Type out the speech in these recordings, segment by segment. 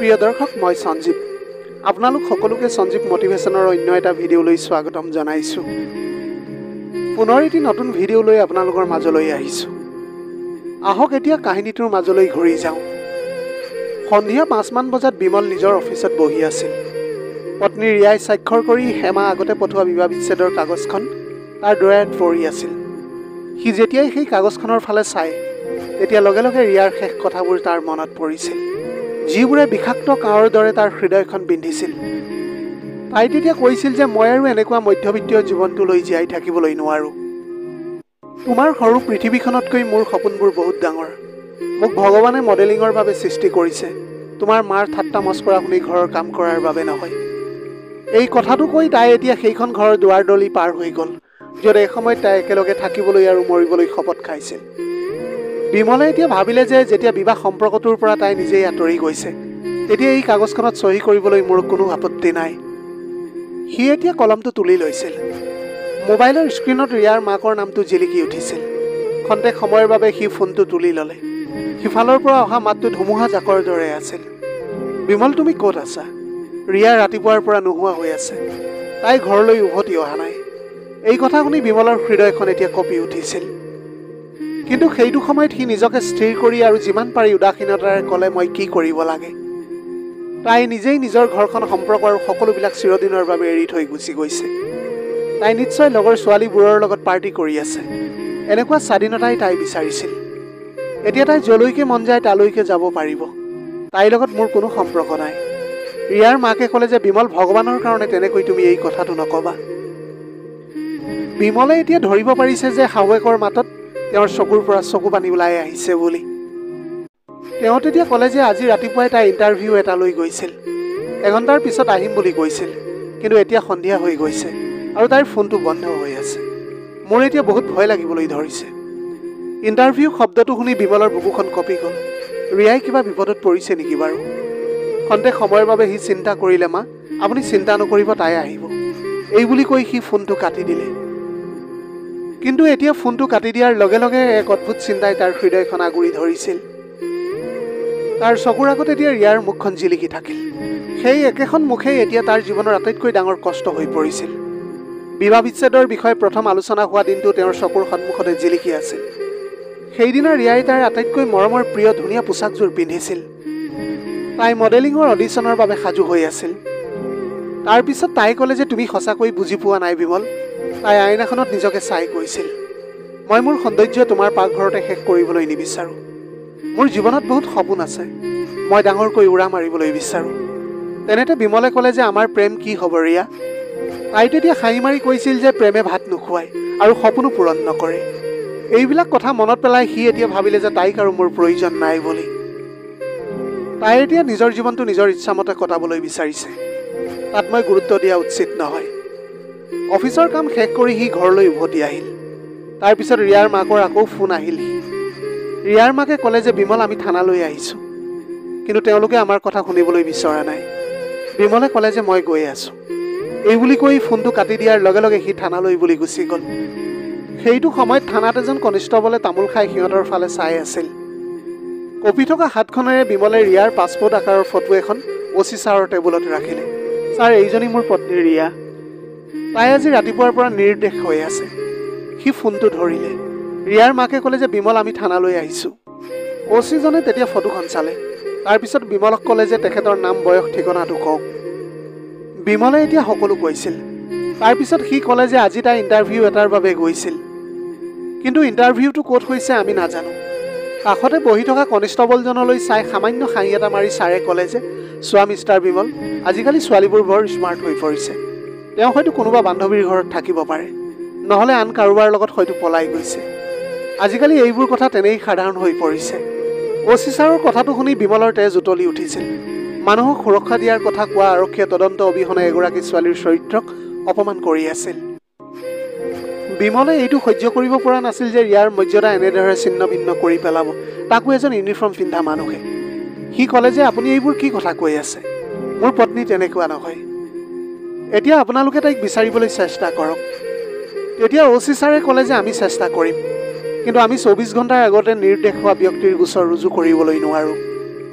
প্ৰিয় দৰ্শক, মই সঞ্জীৱ, আপোনালোক সকলোকে সঞ্জীৱ মটিভেশ্যনৰ অন্য এটা ভিডিঅ'লৈ স্বাগতম জনাইছোঁ। পুনৰ এটি নতুন ভিডিঅ' লৈ আপোনালোকৰ মাজলৈ আহিছোঁ। আহক এতিয়া কাহিনীটোৰ মাজলৈ ঘূৰি যাওঁ। সন্ধিয়া 5মান বজাত বিমল নিজৰ অফিচত বহি আছিল। পত্নী ৰিয়াই স্বাক্ষৰ কৰি হেমা আগতে পঠোৱা বিবাহ বিচ্ছেদৰ কাগজখন তাৰ ড্ৰয়াৰত পৰি আছিল। সি যেতিয়াই সেই কাগজখনৰ ফালে চায়, তেতিয়া লগে লগে ৰিয়াৰ শেষ কথাবোৰ তাৰ মনত পৰিছিল, যিবোৰে বিষাক্ত কাঁড়ৰ দৰে তাৰ হৃদয়খন বিন্ধিছিল। তাই তেতিয়া কৈছিল যে মই আৰু এনেকুৱা মধ্যবিত্তীয় জীৱনটো লৈ জীয়াই থাকিবলৈ নোৱাৰোঁ। তোমাৰ সৰু পৃথিৱীখনতকৈ মোৰ সপোনবোৰ বহুত ডাঙৰ। মোক ভগৱানে মডেলিঙৰ বাবে সৃষ্টি কৰিছে, তোমাৰ মাৰ ঠাট্টা মস্কৰা শুনি ঘৰৰ কাম কৰাৰ বাবে নহয়। এই কথাটো কৈ তাই এতিয়া সেইখন ঘৰৰ দুৱাৰদলি পাৰ হৈ গ'ল, য'ত এসময়ত তাই একেলগে থাকিবলৈ আৰু মৰিবলৈ শপত খাইছিল। বিমলে এতিয়া ভাবিলে যে যেতিয়া বিবাহ সম্পৰ্কটোৰ পৰা তাই নিজেই আঁতৰি গৈছে, তেতিয়া এই কাগজখনত চহী কৰিবলৈ মোৰ কোনো আপত্তি নাই। সি এতিয়া কলমটো তুলি লৈছিল। মোবাইলৰ স্ক্ৰীণত ৰিয়াৰ মাকৰ নামটো জিলিকি উঠিছিল। খন্তেক সময়ৰ বাবে সি ফোনটো তুলি ল'লে। সিফালৰ পৰা অহা মাতটো ধুমুহা জাকৰ দৰে আছিল। বিমল, তুমি ক'ত আছা? ৰিয়া ৰাতিপুৱাৰ পৰা নোহোৱা হৈ আছে, তাই ঘৰলৈ উভতি অহা নাই। এই কথা শুনি বিমলৰ হৃদয়খন এতিয়া কঁপি উঠিছিল। কিন্তু সেইটো সময়ত সি নিজকে স্থিৰ কৰি আৰু যিমান পাৰি উদাসীনতাৰে ক'লে, মই কি কৰিব লাগে? তাই নিজেই নিজৰ ঘৰখন, সম্পৰ্ক আৰু সকলোবিলাক চিৰদিনৰ বাবে এৰি থৈ গুচি গৈছে। তাই নিশ্চয় লগৰ ছোৱালীবোৰৰ লগত পাৰ্টি কৰি আছে। এনেকুৱা স্বাধীনতাই তাই বিচাৰিছিল। এতিয়া তাই য'লৈকে মন যায় তালৈকে যাব পাৰিব। তাইৰ লগত মোৰ কোনো সম্পৰ্ক নাই। ৰিয়াৰ মাকে ক'লে যে বিমল, ভগৱানৰ কাৰণে তেনেকৈ তুমি এই কথাটো নক'বা। বিমলে এতিয়া ধৰিব পাৰিছে যে শাহুৱেকৰ মাতত তেওঁৰ চকুৰ পৰা চকু পানী ওলাই আহিছে বুলি। তেওঁ তেতিয়া ক'লে যে আজি ৰাতিপুৱাই তাই ইণ্টাৰভিউ এটা লৈ গৈছিল, এঘণ্টাৰ পিছত আহিম বুলি কৈছিল, কিন্তু এতিয়া সন্ধিয়া হৈ গৈছে আৰু তাইৰ ফোনটো বন্ধ হৈ আছে। মোৰ এতিয়া বহুত ভয় লাগিবলৈ ধৰিছে। ইণ্টাৰভিউ শব্দটো শুনি বিমলৰ বুকুখন কঁপি গ'ল। ৰিয়াই কিবা বিপদত পৰিছে নেকি বাৰু? খন্তেক সময়ৰ বাবে সি চিন্তা কৰিলে। মা, আপুনি চিন্তা নকৰিব, তাই আহিব। এই বুলি কৈ সি ফোনটো কাটি দিলে। কিন্তু এতিয়া ফোনটো কাটি দিয়াৰ লগে লগে এক অদ্ভুত চিন্তাই তাৰ হৃদয়খন আগুৰি ধৰিছিল। তাৰ চকুৰ আগত এতিয়া ৰিয়াৰ মুখখন জিলিকি থাকিল। সেই একেখন মুখেই এতিয়া তাৰ জীৱনৰ আটাইতকৈ ডাঙৰ কষ্ট হৈ পৰিছিল। বিবাহ বিচ্ছেদৰ বিষয়ে প্ৰথম আলোচনা হোৱা দিনটো তেওঁৰ চকুৰ সন্মুখতে জিলিকি আছিল। সেইদিনা ৰিয়াই তাইৰ আটাইতকৈ মৰমৰ প্ৰিয় ধুনীয়া পোছাকযোৰ পিন্ধিছিল। তাই মডেলিঙৰ অডিশ্যনৰ বাবে সাজু হৈ আছিল। তাৰপিছত তাই ক'লে যে তুমি সঁচাকৈ বুজি পোৱা নাই বিমল। তাই আইনাখনত নিজকে চাই কৈছিল, মই মোৰ সৌন্দৰ্য তোমাৰ পাকঘৰতে শেষ কৰিবলৈ নিবিচাৰোঁ। মোৰ জীৱনত বহুত সপোন আছে, মই ডাঙৰকৈ উৰা মাৰিবলৈ বিচাৰোঁ। তেনেতে বিমলে ক'লে যে আমাৰ প্ৰেম কি হ'ব ৰিয়া? তাই তেতিয়া হাঁহি মাৰি কৈছিল যে প্ৰেমে ভাত নোখোৱায় আৰু সপোনো পূৰণ নকৰে। এইবিলাক কথা মনত পেলাই সি এতিয়া ভাবিলে যে তাইক আৰু মোৰ প্ৰয়োজন নাই বুলি। তাই এতিয়া নিজৰ জীৱনটো নিজৰ ইচ্ছামতে কটাবলৈ বিচাৰিছে, তাত মই গুৰুত্ব দিয়া উচিত নহয়। অফিচৰ কাম শেষ কৰি সি ঘৰলৈ উভতি আহিল। তাৰপিছত ৰিয়াৰ মাকৰ আকৌ ফোন আহিলহি। ৰিয়াৰ মাকে ক'লে যে বিমল, আমি থানালৈ আহিছোঁ, কিন্তু তেওঁলোকে আমাৰ কথা শুনিবলৈ বিচৰা নাই। বিমলে ক'লে যে মই গৈ আছোঁ। এই বুলি কৈ ফোনটো কাটি দিয়াৰ লগে লগে সি থানালৈ বুলি গুচি গ'ল। সেইটো সময়ত থানাত এজন কনিষ্টবলে তামোল খাই সিহঁতৰ ফালে চাই আছিল। কঁপি থকা হাতখনেৰে বিমলে ৰিয়াৰ পাছপৰ্ট আকাৰৰ ফটো এখন অ' চি ছাৰৰ টেবুলত ৰাখিলে। ছাৰ, এইজনী মোৰ পত্নী ৰিয়া। তাই আজি ৰাতিপুৱাৰ পৰা নিৰুদ্দেশ হৈ আছে। সি ফোনটো ধৰিলে। ৰিয়াৰ মাকে ক'লে যে বিমল, আমি থানালৈ আহিছোঁ। অ' চিজনে তেতিয়া ফটোখন চালে। তাৰপিছত বিমলক ক'লে যে তেখেতৰ নাম, বয়স, ঠিকনাটো কওক। বিমলে এতিয়া সকলো কৈছিল। তাৰপিছত সি ক'লে যে আজি তাই ইণ্টাৰভিউ এটাৰ বাবে গৈছিল, কিন্তু ইণ্টাৰভিউটো ক'ত হৈছে আমি নাজানো। কাষতে বহি থকা কনিষ্টবলজনলৈ চাই সামান্য হাঁহি এটা মাৰি ছাৰে ক'লে যে চোৱা মিষ্টাৰ বিমল, আজিকালি ছোৱালীবোৰ বৰ স্মাৰ্ট হৈ পৰিছে। তেওঁ হয়তো কোনোবা বান্ধৱীৰ ঘৰত থাকিব পাৰে, নহ'লে আন কাৰোবাৰ লগত হয়তো পলাই গৈছে। আজিকালি এইবোৰ কথা তেনেই সাধাৰণ হৈ পৰিছে। অ' চি ছাৰৰ কথাটো শুনি বিমলৰ তেজ উতলি উঠিছিল। মানুহক সুৰক্ষা দিয়াৰ কথা কোৱা আৰক্ষীয়ে তদন্ত অবিহনে এগৰাকী ছোৱালীৰ চৰিত্ৰক অপমান কৰি আছিল। বিমলে এইটো সহ্য কৰিব পৰা নাছিল যে ৰিয়াৰ মৰ্যাদা এনেদৰে ছিন্ন ভিন্ন কৰি পেলাব, তাকো এজন ইউনিফৰ্ম পিন্ধা মানুহে। সি ক'লে যে আপুনি এইবোৰ কি কথা কৈ আছে, মোৰ পত্নী তেনেকুৱা নহয়। এতিয়া আপোনালোকে তাইক বিচাৰিবলৈ চেষ্টা কৰক। তেতিয়া অ' চি ছাৰে ক'লে যে আমি চেষ্টা কৰিম, কিন্তু আমি 24 ঘণ্টাৰ আগতে নিৰুদ্দেশ হোৱা ব্যক্তিৰ গোচৰ ৰুজু কৰিবলৈ নোৱাৰোঁ।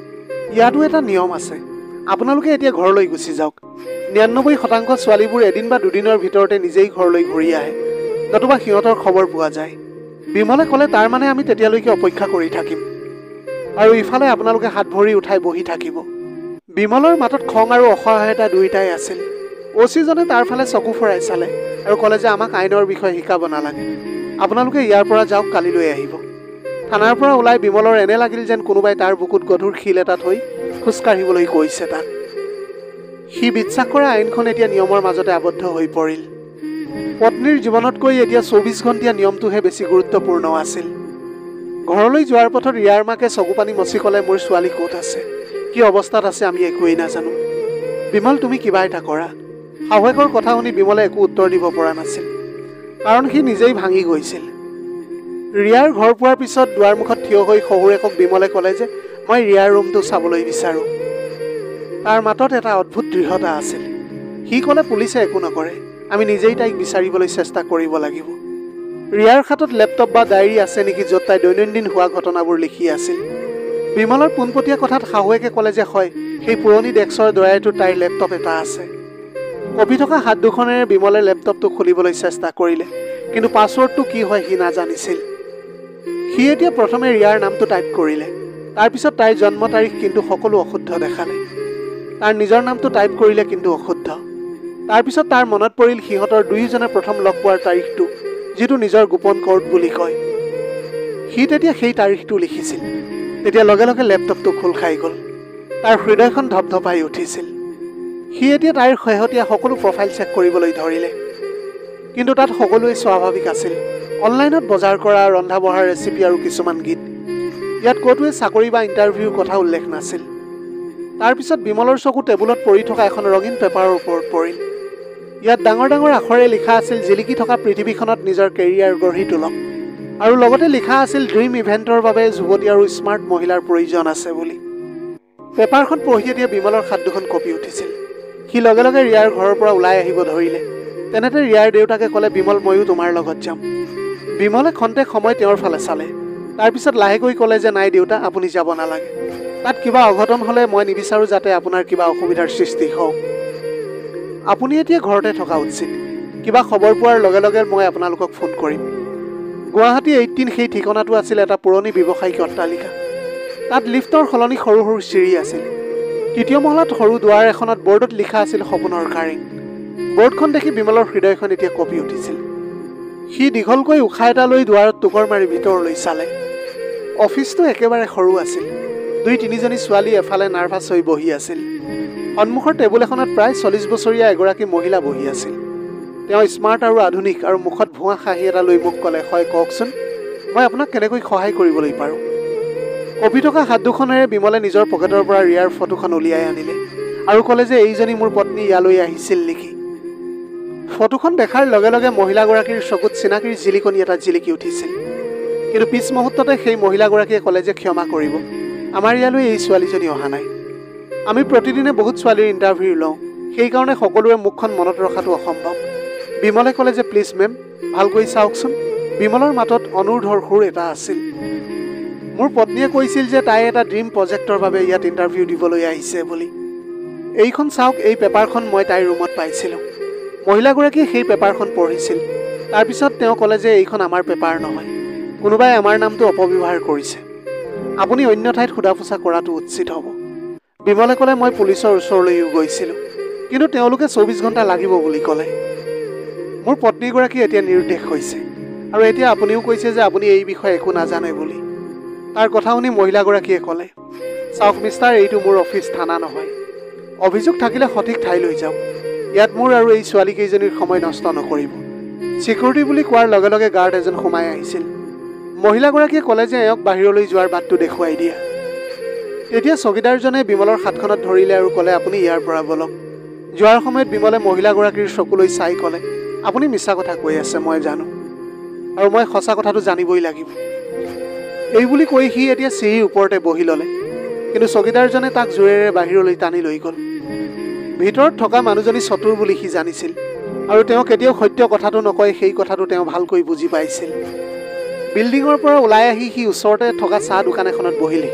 ইয়াতো এটা নিয়ম আছে। আপোনালোকে এতিয়া ঘৰলৈ গুচি যাওক। 99% ছোৱালীবোৰ এদিন বা দুদিনৰ ভিতৰতে নিজেই ঘৰলৈ ঘূৰি আহে, নতুবা সিহঁতৰ খবৰ পোৱা যায়। বিমলে ক'লে, তাৰ মানে আমি তেতিয়ালৈকে অপেক্ষা কৰি থাকিম আৰু ইফালে আপোনালোকে হাত ভৰি উঠাই বহি থাকিব। বিমলৰ মাতত খং আৰু অসহায়তা দুয়োটাই আছিল। অ' চিজনে তাৰ ফালে চকু ফুৰাই চালে আৰু ক'লে যে আমাক আইনৰ বিষয়ে শিকাব নালাগে, আপোনালোকে ইয়াৰ পৰা যাওক, কালিলৈ আহিব। থানাৰ পৰা ওলাই বিমলৰ এনে লাগিল যেন কোনোবাই তাৰ বুকুত গধুৰ শিল এটা থৈ খোজকাঢ়িবলৈ কৈছে তাক। সি বিশ্বাস কৰা আইনখন এতিয়া নিয়মৰ মাজতে আবদ্ধ হৈ পৰিল। পত্নীৰ জীৱনতকৈ এতিয়া 24 ঘণ্টীয়া নিয়মটোহে বেছি গুৰুত্বপূৰ্ণ আছিল। ঘৰলৈ যোৱাৰ পথত ৰিয়াৰ মাকে চকুপানী মচি ক'লে, মোৰ ছোৱালী ক'ত আছে, কি অৱস্থাত আছে আমি একোৱেই নাজানো। বিমল, তুমি কিবা এটা কৰা। শাহুৱেকৰ কথা শুনি বিমলে একো উত্তৰ দিব পৰা নাছিল, কাৰণ সি নিজেই ভাঙি গৈছিল। ৰিয়াৰ ঘৰ পোৱাৰ পিছত দুৱাৰমুখত থিয় হৈ শহুৰেকক বিমলে ক'লে যে মই ৰিয়াৰ ৰুমটো চাবলৈ বিচাৰোঁ। তাৰ মাতত এটা অদ্ভুত দৃঢ়তা আছিল। সি ক'লে, পুলিচে একো নকৰে, আমি নিজেই তাইক বিচাৰিবলৈ চেষ্টা কৰিব লাগিব। ৰিয়াৰ হাতত লেপটপ বা ডায়েৰী আছে নেকি য'ত তাই দৈনন্দিন হোৱা ঘটনাবোৰ লিখি আছিল। বিমলৰ পোনপটীয়া কথাত শাহুৱেকে ক'লে যে হয়, সেই পুৰণি ডেস্কৰ ড্ৰয়াৰটোত তাইৰ লেপটপ এটা আছে। কঁপি থকা হাত দুখনেৰে বিমলে লেপটপটো খুলিবলৈ চেষ্টা কৰিলে, কিন্তু পাছৱৰ্ডটো কি হয় সি নাজানিছিল। সি এতিয়া প্ৰথমে ৰিয়াৰ নামটো টাইপ কৰিলে, তাৰপিছত তাইৰ জন্ম তাৰিখ, কিন্তু সকলো অশুদ্ধ দেখালে। তাৰ নিজৰ নামটো টাইপ কৰিলে, কিন্তু অশুদ্ধ। তাৰপিছত তাৰ মনত পৰিল সিহঁতৰ দুয়োজনে প্ৰথম লগ পোৱাৰ তাৰিখটো, যিটো নিজৰ গোপন কৰ্ড বুলি কয়। সি তেতিয়া সেই তাৰিখটো লিখিছিল। তেতিয়া লগে লগে লেপটপটো খোল খাই গ'ল। তাৰ হৃদয়খন ধপধপাই উঠিছিল। সি এতিয়া তাইৰ শেহতীয়া সকলো প্ৰফাইল চেক কৰিবলৈ ধৰিলে, কিন্তু তাত সকলোৱে স্বাভাৱিক আছিল। অনলাইনত বজাৰ কৰা, ৰন্ধা বঢ়াৰ ৰেচিপি আৰু কিছুমান গীত। ইয়াত ক'তোৱে চাকৰি বা ইণ্টাৰভিউৰ কথা উল্লেখ নাছিল। তাৰপিছত বিমলৰ চকু টেবুলত পৰি থকা এখন ৰঙীন পেপাৰৰ ওপৰত পৰিল। ইয়াত ডাঙৰ ডাঙৰ আখৰে লিখা আছিল, জিলিকি থকা পৃথিৱীখনত নিজৰ কেৰিয়াৰ গঢ়ি তোলক, আৰু লগতে লিখা আছিল ড্ৰিম ইভেণ্টৰ বাবে যুৱতী আৰু স্মাৰ্ট মহিলাৰ প্ৰয়োজন আছে বুলি। পেপাৰখন পঢ়ি এতিয়া বিমলৰ হাত দুখন কঁপি উঠিছিল। সি লগে লগে ৰিয়াৰ ঘৰৰ পৰা ওলাই আহিব ধৰিলে। তেনেতে ৰিয়াৰ দেউতাকে ক'লে, বিমল, ময়ো তোমাৰ লগত যাম। বিমলে খন্তেক সময় তেওঁৰ ফালে চালে, তাৰপিছত লাহেকৈ ক'লে যে নাই দেউতা, আপুনি যাব নালাগে। তাত কিবা অঘটন হ'লে মই নিবিচাৰোঁ যাতে আপোনাৰ কিবা অসুবিধাৰ সৃষ্টি হওক। আপুনি এতিয়া ঘৰতে থকা উচিত। কিবা খবৰ পোৱাৰ লগে লগে মই আপোনালোকক ফোন কৰিম। গুৱাহাটী 18 সেই ঠিকনাটো আছিল এটা পুৰণি ব্যৱসায়িক অট্টালিকা। তাত লিফ্টৰ সলনি সৰু সৰু চিৰি আছিল। তৃতীয় মহলাত সৰু দুৱাৰ এখনত বৰ্ডত লিখা আছিল সপোনৰ কাৰেং। বৰ্ডখন দেখি বিমলৰ হৃদয়খন এতিয়া কঁপি উঠিছিল। সি দীঘলকৈ উশাহ এটা লৈ দুৱাৰত টোকৰ মাৰি ভিতৰলৈ চালে। অফিচটো একেবাৰে সৰু আছিল। দুই তিনিজনী ছোৱালী এফালে নাৰ্ভাছ হৈ বহি আছিল। সন্মুখৰ টেবুল এখনত প্ৰায় 40 বছৰীয়া এগৰাকী মহিলা বহি আছিল। তেওঁ স্মাৰ্ট আৰু আধুনিক আৰু মুখত ভুৱা হাঁহি এটা লৈ মোক ক'লে, হয় কওকচোন, মই আপোনাক কেনেকৈ সহায় কৰিবলৈ পাৰোঁ? কঁপি থকা হাত দুখনেৰে বিমলে নিজৰ পকেটৰ পৰা ৰিয়াৰ ফটোখন উলিয়াই আনিলে আৰু ক'লে যে এইজনী মোৰ পত্নী ইয়ালৈ আহিছিল নেকি? ফটোখন দেখাৰ লগে লগে মহিলাগৰাকীৰ চকুত চিনাকিৰ জিলিকনি এটা জিলিকি উঠিছিল। কিন্তু পিছ মুহূৰ্ততে সেই মহিলাগৰাকীয়ে ক'লে যে ক্ষমা কৰিব, আমাৰ ইয়ালৈ এই ছোৱালীজনী অহা নাই। আমি প্ৰতিদিনে বহুত ছোৱালীৰ ইণ্টাৰভিউ লওঁ, সেইকাৰণে সকলোৰে মুখখন মনত ৰখাটো অসম্ভৱ। বিমলে ক'লে যে প্লিজ মেম, ভালকৈ চাওকচোন। বিমলৰ মাতত অনুৰোধৰ সুৰ এটা আছিল। মোৰ পত্নীয়ে কৈছিল যে তাই এটা ড্ৰিম প্ৰজেক্টৰ বাবে ইয়াত ইণ্টাৰভিউ দিবলৈ আহিছে বুলি। এইখন চাওক, এই পেপাৰখন মই তাইৰ ৰুমত পাইছিলোঁ। মহিলাগৰাকীয়ে সেই পেপাৰখন পঢ়িছিল। তাৰপিছত তেওঁ ক'লে যে এইখন আমাৰ পেপাৰ নহয়, কোনোবাই আমাৰ নামটো অপব্যৱহাৰ কৰিছে। আপুনি অন্য ঠাইত সোধা পোছা কৰাটো উচিত হ'ব। বিমলে ক'লে, মই পুলিচৰ ওচৰলৈও গৈছিলোঁ, কিন্তু তেওঁলোকে 24 ঘণ্টা লাগিব বুলি ক'লে। মোৰ পত্নীগৰাকী এতিয়া নিৰুদ্দেশ হৈছে আৰু এতিয়া আপুনিও কৈছে যে আপুনি এই বিষয়ে একো নাজানে বুলি। তাৰ কথা শুনি মহিলাগৰাকীয়ে ক'লে, চাওক মিষ্টাৰ, এইটো মোৰ অফিচ, থানা নহয়। অভিযোগ থাকিলে সঠিক ঠাইলৈ যাওক। ইয়াত মোৰ আৰু এই ছোৱালীকেইজনীৰ সময় নষ্ট নকৰিব। ছিকিউৰিটি বুলি কোৱাৰ লগে লগে গাৰ্ড এজন সোমাই আহিছিল। মহিলাগৰাকীয়ে ক'লে যে এওঁক বাহিৰলৈ যোৱাৰ বাটটো দেখুৱাই দিয়া। তেতিয়া চকীদাৰজনে বিমলৰ হাতখনত ধৰিলে আৰু ক'লে, আপুনি ইয়াৰ পৰা বলক। যোৱাৰ সময়ত বিমলে মহিলাগৰাকীৰ চকুলৈ চাই ক'লে, আপুনি মিছা কথা কৈ আছে, মই জানো, আৰু মই সঁচা কথাটো জানিবই লাগিব। এই বুলি কৈ সি এতিয়া চিৰিৰ ওপৰতে বহি ল'লে। কিন্তু চকীদাৰজনে তাক জোৰেৰে বাহিৰলৈ টানি লৈ গ'ল। ভিতৰত থকা মানুহজনী চতুৰ বুলি সি জানিছিল আৰু তেওঁ কেতিয়াও সত্য কথাটো নকয়, সেই কথাটো তেওঁ ভালকৈ বুজি পাইছিল। বিল্ডিঙৰ পৰা ওলাই আহি সি ওচৰতে থকা চাহ দোকান এখনত বহিলহি।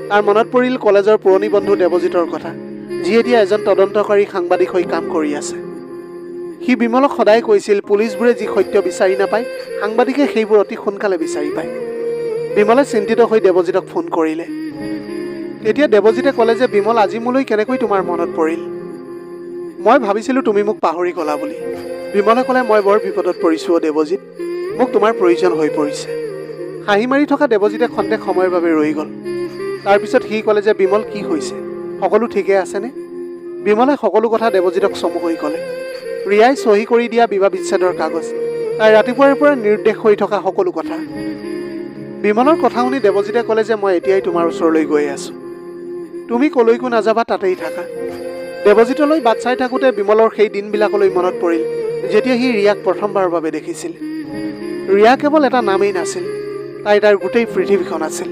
তাৰ মনত পৰিল কলেজৰ পুৰণি বন্ধু দেৱজিতৰ কথা, যি এতিয়া এজন তদন্তকাৰী সাংবাদিক হৈ কাম কৰি আছে। সি বিমলক সদায় কৈছিল, পুলিচবোৰে যি সত্য বিচাৰি নাপায় সাংবাদিকে সেইবোৰ অতি সোনকালে বিচাৰি পায়। বিমলে চিন্তিত হৈ দেৱজিতক ফোন কৰিলে। তেতিয়া দেৱজিতে ক'লে যে বিমল, আজি মোলৈ কেনেকৈ তোমাৰ মনত পৰিল? মই ভাবিছিলোঁ তুমি মোক পাহৰি গ'লা বুলি। বিমলে ক'লে, মই বৰ বিপদত পৰিছোঁ অ' দেৱজিত, মোক তোমাৰ প্ৰয়োজন হৈ পৰিছে। হাঁহি মাৰি থকা দেৱজিতে খন্তেক সময়ৰ বাবে ৰৈ গ'ল। তাৰপিছত সি ক'লে যে বিমল, কি হৈছে? সকলো ঠিকে আছেনে? বিমলে সকলো কথা দেৱজিতক চমুকৈ ক'লে। ৰিয়াই চহী কৰি দিয়া বিবাহ বিচ্ছেদৰ কাগজ, তাই ৰাতিপুৱাৰ পৰা নিৰুদ্দেশ হৈ থকা সকলো কথা। বিমলৰ কথা শুনি দেৱজিতে ক'লে যে মই এতিয়াই তোমাৰ ওচৰলৈ গৈ আছোঁ, তুমি কলৈকো নাযাবা, তাতেই থাকা। দেৱজিতলৈ বাট চাই থাকোঁতে বিমলৰ সেই দিনবিলাকলৈ মনত পৰিল যেতিয়া সি ৰিয়াক প্ৰথমবাৰৰ বাবে দেখিছিল। ৰিয়া কেৱল এটা নামেই নাছিল, তাই তাৰ গোটেই পৃথিৱীখন আছিল।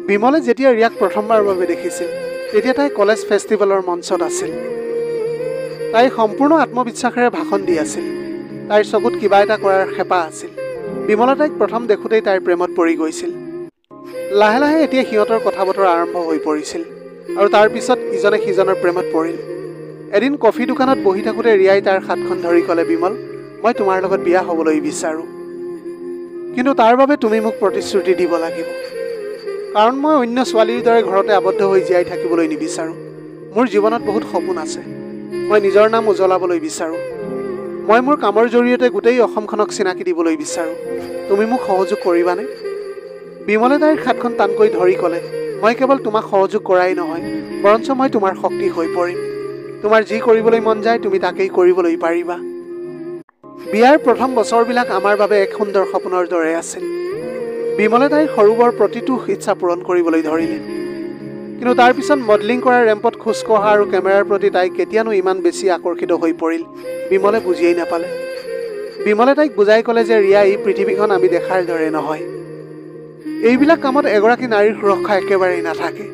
বিমলে যেতিয়া ৰিয়াক প্ৰথমবাৰৰ বাবে দেখিছিল তেতিয়া তাই কলেজ ফেষ্টিভেলৰ মঞ্চত আছিল। তাই সম্পূৰ্ণ আত্মবিশ্বাসেৰে ভাষণ দি আছিল। তাইৰ চকুত কিবা এটা কৰাৰ হেঁপাহ আছিল। বিমলে তাইক প্ৰথম দেখোঁতেই তাইৰ প্ৰেমত পৰি গৈছিল। লাহে লাহে এতিয়া সিহঁতৰ কথা বতৰা আৰম্ভ হৈ পৰিছিল আৰু তাৰপিছত ইজনে সিজনৰ প্ৰেমত পৰিল। এদিন কফি দোকানত বহি থাকোঁতে ৰিয়াই তাৰ হাতখন ধৰি ক'লে, বিমল, মই তোমাৰ লগত বিয়া হ'বলৈ বিচাৰোঁ, কিন্তু তাৰ বাবে তুমি মোক প্ৰতিশ্ৰুতি দিব লাগিব। কাৰণ মই অন্য ছোৱালীৰ দৰে ঘৰতে আবদ্ধ হৈ জীয়াই থাকিবলৈ নিবিচাৰোঁ। মোৰ জীৱনত বহুত সপোন আছে, মই নিজৰ নাম উজ্বলাবলৈ বিচাৰোঁ। মই মোৰ কামৰ জৰিয়তে গোটেই অসমখনক চিনাকি দিবলৈ বিচাৰোঁ। তুমি মোক সহযোগ কৰিবানে? বিমলে তাইৰ হাতখন টানকৈ ধৰি ক'লে, মই কেৱল তোমাক সহযোগ কৰাই নহয়, বৰঞ্চ মই তোমাৰ শক্তি হৈ পৰিম। তোমাৰ যি কৰিবলৈ মন যায় তুমি তাকেই কৰিবলৈ পাৰিবা। বিয়াৰ প্ৰথম বছৰবিলাক আমাৰ বাবে এক সুন্দৰ সপোনৰ দৰে আছিল। বিমলে তাইৰ সৰু বৰ প্ৰতিটো ইচ্ছা পূৰণ কৰিবলৈ ধৰিলে। কিন্তু তাৰপিছত মডেলিং কৰা ৰেম্পত খোজ কঢ়া আৰু কেমেৰাৰ প্ৰতি তাই কেতিয়ানো ইমান বেছি আকৰ্ষিত হৈ পৰিল বিমলে বুজিয়েই নাপালে। বিমলে তাইক বুজাই ক'লে যে ৰিয়া, এই পৃথিৱীখন আমি দেখাৰ দৰে নহয়। এইবিলাক কামত এগৰাকী নাৰীৰ সুৰক্ষা একেবাৰেই নাথাকে।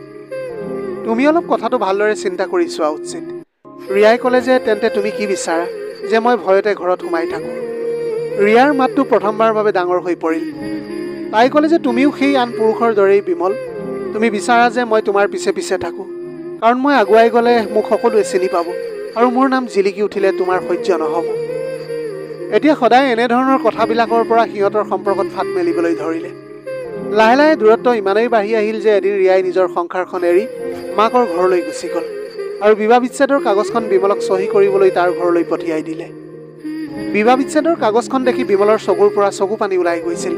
তুমি অলপ কথাটো ভালদৰে চিন্তা কৰি চোৱা উচিত। ৰিয়াই ক'লে যে তেন্তে তুমি কি বিচাৰা যে মই ভয়তে ঘৰত সোমাই থাকোঁ? ৰিয়াৰ মাতটো প্ৰথমবাৰৰ বাবে ডাঙৰ হৈ পৰিল। তাই ক'লে যে তুমিও সেই আন পুৰুষৰ দৰেই বিমল। তুমি বিচাৰা যে মই তোমাৰ পিছে পিছে থাকোঁ, কাৰণ মই আগুৱাই গ'লে মোক সকলোৱে চিনি পাব আৰু মোৰ নাম জিলিকি উঠিলে তোমাৰ সহ্য নহ'ব। এতিয়া সদায় এনেধৰণৰ কথাবিলাকৰ পৰা সিহঁতৰ সম্পৰ্কত ফাট মেলিবলৈ ধৰিলে। লাহে লাহে দূৰত্ব ইমানেই বাঢ়ি আহিল যে এদিন ৰিয়াই নিজৰ সংসাৰখন এৰি মাকৰ ঘৰলৈ গুচি গ'ল আৰু বিবাহ বিচ্ছেদৰ কাগজখন বিমলক চহী কৰিবলৈ তাৰ ঘৰলৈ পঠিয়াই দিলে। বিবাহ বিচ্ছেদৰ কাগজখন দেখি বিমলৰ চকুৰ পৰা চকু পানী ওলাই গৈছিল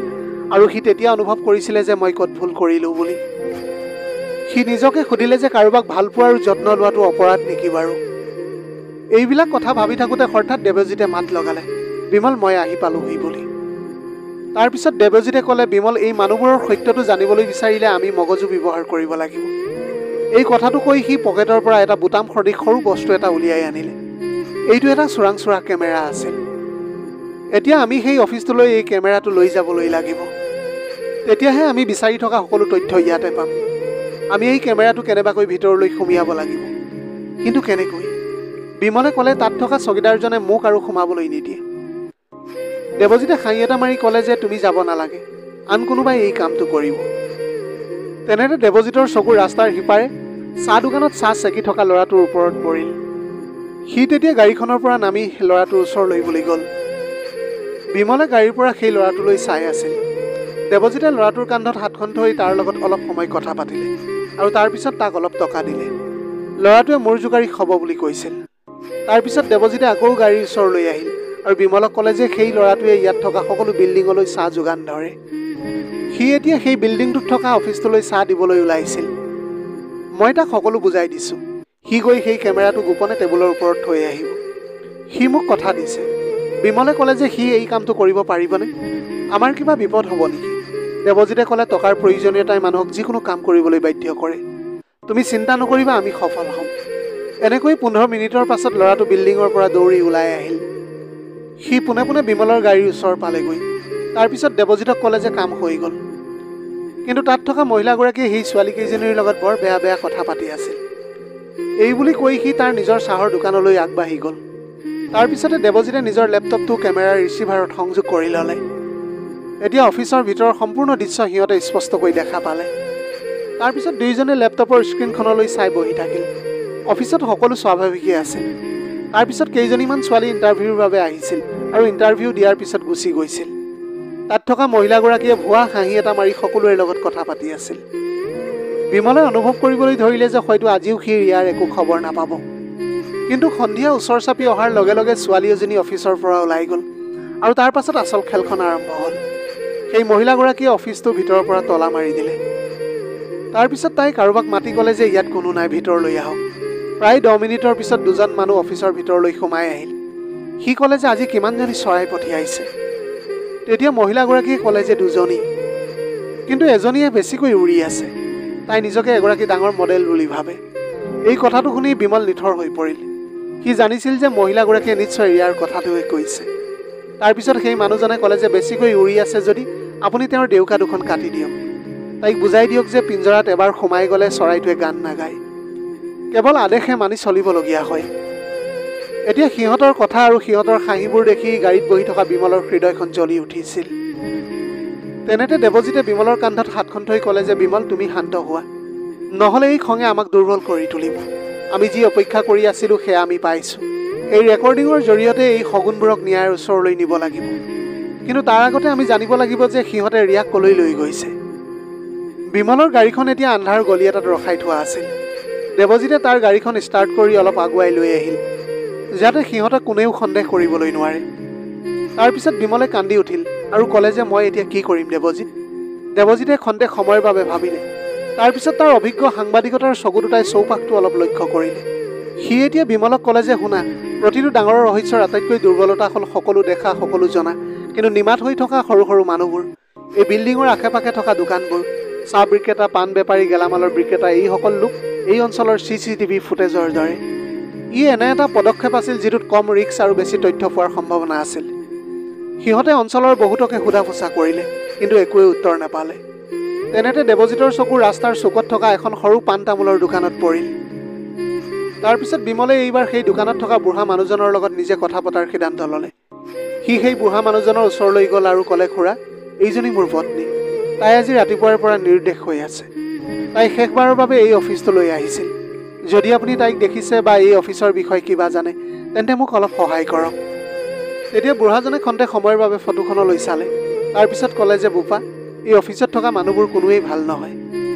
আৰু সি তেতিয়া অনুভৱ কৰিছিলে যে মই ক'ত ভুল কৰিলোঁ বুলি। সি নিজকে সুধিলে যে কাৰোবাক ভালপোৱা আৰু যত্ন লোৱাটো অপৰাধ নেকি বাৰু? এইবিলাক কথা ভাবি থাকোঁতে হঠাৎ দেৱজিতে মাত লগালে, বিমল, মই আহি পালোহি বুলি। তাৰপিছত দেৱজিতে ক'লে, বিমল, এই মানুহবোৰৰ সত্যটো জানিবলৈ বিচাৰিলে আমি মগজু ব্যৱহাৰ কৰিব লাগিব। এই কথাটো কৈ সি পকেটৰ পৰা এটা বুটাম সদৃশ সৰু বস্তু এটা উলিয়াই আনিলে। এইটো এটা চোৰাংচোৰা কেমেৰা আছিল। এতিয়া আমি সেই অফিচটোলৈ এই কেমেৰাটো লৈ যাবলৈ লাগিব, তেতিয়াহে আমি বিচাৰি থকা সকলো তথ্য ইয়াতে পাম। আমি এই কেমেৰাটো কেনেবাকৈ ভিতৰলৈ সুমিয়াব লাগিব, কিন্তু কেনেকৈ? বিমলে ক'লে, তাত থকা চকীদাৰজনে মোক আৰু সোমাবলৈ নিদিয়ে। দেৱজিতে হাঁহি এটা মাৰি ক'লে যে তুমি যাব নালাগে, আন কোনোবাই এই কামটো কৰিব। তেনেতে দেৱজিতৰ চকু ৰাস্তাৰ সিপাৰে চাহ দোকানত চাহ চেকি থকা ল'ৰাটোৰ ওপৰত পৰিল। সি তেতিয়া গাড়ীখনৰ পৰা নামি ল'ৰাটোৰ ওচৰলৈ বুলি গ'ল। বিমলে গাড়ীৰ পৰা সেই ল'ৰাটোলৈ চাই আছিল। দেৱজিতে ল'ৰাটোৰ কান্ধত হাতখন থৈ তাৰ লগত অলপ সময় কথা পাতিলে আৰু তাৰপিছত তাক অলপ টকা দিলে। ল'ৰাটোৱে মূৰ জোকাৰি হ'ব বুলি কৈছিল। তাৰপিছত দেৱজিতে আকৌ গাড়ীৰ ওচৰলৈ আহিল আৰু বিমলক ক'লে যে সেই ল'ৰাটোৱে ইয়াত থকা সকলো বিল্ডিঙলৈ চাহ যোগান ধৰে। সি এতিয়া সেই বিল্ডিংটোত থকা অফিচটোলৈ চাহ দিবলৈ ওলাইছিল। মই তাক সকলো বুজাই দিছোঁ। সি গৈ সেই কেমেৰাটো গোপনে টেবুলৰ ওপৰত থৈ আহিব। সি মোক কথা দিছে। বিমলে ক'লে যে সি এই কামটো কৰিব পাৰিবনে? আমাৰ কিবা বিপদ হ'ব নেকি? দেৱজিতে ক'লে, টকাৰ প্ৰয়োজনীয়তাই মানুহক যিকোনো কাম কৰিবলৈ বাধ্য কৰে। তুমি চিন্তা নকৰিবা, আমি সফল হ'ম। এনেকৈ 15 মিনিটৰ পাছত ল'ৰাটো বিল্ডিঙৰ পৰা দৌৰি ওলাই আহিল। সি পোনে পোনে বিমলৰ গাড়ীৰ ওচৰ পালেগৈ। তাৰপিছত দেৱজিতক ক'লে যে কাম হৈ গ'ল। কিন্তু তাত থকা মহিলাগৰাকীয়ে সেই ছোৱালীকেইজনীৰ লগত বৰ বেয়া বেয়া কথা পাতি আছিল। এই বুলি কৈ সি তাৰ নিজৰ চাহৰ দোকানলৈ আগবাঢ়ি গ'ল। তাৰপিছতে দেৱজিতে নিজৰ লেপটপটো কেমেৰাৰ ৰিচিভাৰত সংযোগ কৰি ল'লে। এতিয়া অফিচৰ ভিতৰৰ সম্পূৰ্ণ দৃশ্য সিহঁতে স্পষ্টকৈ দেখা পালে। তাৰপিছত দুয়োজনে লেপটপৰ স্ক্ৰীণখনলৈ চাই বহি থাকিল। অফিচত সকলো স্বাভাৱিকেই আছিল। তাৰপিছত কেইজনীমান ছোৱালী ইণ্টাৰভিউৰ বাবে আহিছিল আৰু ইণ্টাৰভিউ দিয়াৰ পিছত গুচি গৈছিল। তাত থকা মহিলাগৰাকীয়ে ভুৱা হাঁহি এটা মাৰি সকলোৰে লগত কথা পাতি আছিল। বিমলে অনুভৱ কৰিবলৈ ধৰিলে যে হয়তো আজিও সি ৰিয়াৰ একো খবৰ নাপাব। কিন্তু সন্ধিয়া ওচৰ চাপি অহাৰ লগে লগে ছোৱালী এজনী অফিচৰ পৰা ওলাই গ'ল আৰু তাৰ পাছত আচল খেলখন আৰম্ভ হ'ল। সেই মহিলাগৰাকীয়ে অফিচটোৰ ভিতৰৰ পৰা তলা মাৰি দিলে। তাৰপিছত তাই কাৰোবাক মাতি ক'লে যে ইয়াত কোনো নাই, ভিতৰলৈ আহক। প্ৰায় 10 মিনিটৰ পিছত দুজন মানুহ অফিচৰ ভিতৰলৈ সোমাই আহিল। সি ক'লে যে আজি কিমানজনী চৰাই পঠিয়াইছে। তেতিয়া মহিলাগৰাকীয়ে ক'লে যে দুজনী, কিন্তু এজনীয়ে বেছিকৈ উৰি আছে। তাই নিজকে এগৰাকী ডাঙৰ মডেল বুলি ভাবে। এই কথাটো শুনি বিমল নিথৰ হৈ পৰিল। সি জানিছিল যে মহিলাগৰাকীয়ে নিশ্চয় ৰিয়াৰ কথাটোৱে কৈছে। তাৰপিছত সেই মানুহজনে ক'লে যে বেছিকৈ উৰি আছে যদি আপুনি তেওঁৰ ডেউকা দুখন কাটি দিয়ক। তাইক বুজাই দিয়ক যে পিঞ্জৰাত এবাৰ সোমাই গ'লে চৰাইটোৱে গান নাগায়, কেৱল আদেশহে মানি চলিবলগীয়া হয়। এতিয়া সিহঁতৰ কথা আৰু সিহঁতৰ হাঁহিবোৰ দেখি গাড়ীত বহি থকা বিমলৰ হৃদয়খন জ্বলি উঠিছিল। তেনেতে দেৱজিতে বিমলৰ কান্ধত হাতখন থৈ ক'লে যে বিমল, তুমি শান্ত হোৱা, নহ'লে এই খঙে আমাক দুৰ্বল কৰি তুলিব। আমি যি অপেক্ষা কৰি আছিলোঁ সেয়া আমি পাইছোঁ। এই ৰেকৰ্ডিঙৰ জৰিয়তে এই শগুনবোৰক ন্যায়ৰ ওচৰলৈ নিব লাগিব। কিন্তু তাৰ আগতে আমি জানিব লাগিব যে সিহঁতে ৰিয়াক কলৈ লৈ গৈছে। বিমলৰ গাড়ীখন এতিয়া আন্ধাৰ গলি এটাত ৰখাই থোৱা আছিল। দেৱজিতে তাৰ গাড়ীখন ষ্টাৰ্ট কৰি অলপ আগুৱাই লৈ আহিল, যাতে সিহঁতক কোনেও সন্দেহ কৰিবলৈ নোৱাৰে। তাৰপিছত বিমলে কান্দি উঠিল আৰু ক'লে যে মই এতিয়া কি কৰিম দেৱজিত। দেৱজিতে খন্তেক সময়ৰ বাবে ভাবিলে। তাৰপিছত তাৰ অভিজ্ঞ সাংবাদিকতাৰ চকু দুটাই চৌপাশটো অলপ লক্ষ্য কৰিলে। সি এতিয়া বিমলক ক'লে যে শুনা, প্ৰতিটো ডাঙৰ ৰহস্যৰ আটাইতকৈ দুৰ্বলতা হ'ল সকলো দেখা, সকলো জনা, কিন্তু নিমাত হৈ থকা সৰু সৰু মানুহবোৰ, এই বিল্ডিঙৰ আশে পাশে থকা দোকানবোৰ, চাহ বিক্ৰেতা, পাণ বেপাৰী, গেলামালৰ বিক্ৰেতা, এইসকল লোক এই অঞ্চলৰ CCTV ফুটেজৰ দৰে। ই এনে এটা পদক্ষেপ আছিল যিটোত কম ৰিস্ক আৰু বেছি তথ্য পোৱাৰ সম্ভাৱনা আছিল। সিহঁতে অঞ্চলৰ বহুতকে সোধা পোছা কৰিলে, কিন্তু একোৱেই উত্তৰ নাপালে। তেনেতে দেৱজিতৰ চকু ৰাস্তাৰ চুকত থকা এখন সৰু পাণ তামোলৰ দোকানত পৰিল। তাৰপিছত বিমলে এইবাৰ সেই দোকানত থকা বুঢ়া মানুহজনৰ লগত নিজে কথা পতাৰ সিদ্ধান্ত ল'লে। সি সেই বুঢ়া মানুহজনৰ ওচৰলৈ গ'ল আৰু ক'লে, খুৰা, এইজনী মোৰ পত্নী। তাই আজি ৰাতিপুৱাৰ পৰা নিৰুদ্দেশ হৈ আছে। তাই শেষবাৰৰ বাবে এই অফিচটোলৈ আহিছিল। যদি আপুনি তাইক দেখিছে বা এই অফিচৰ বিষয়ে কিবা জানে, তেন্তে মোক অলপ সহায় কৰক। তেতিয়া বুঢ়াজনে খন্তেক সময়ৰ বাবে ফটোখনলৈ চালে। তাৰপিছত ক'লে যে বোপা, এই অফিচত থকা মানুহবোৰ কোনোৱেই ভাল নহয়।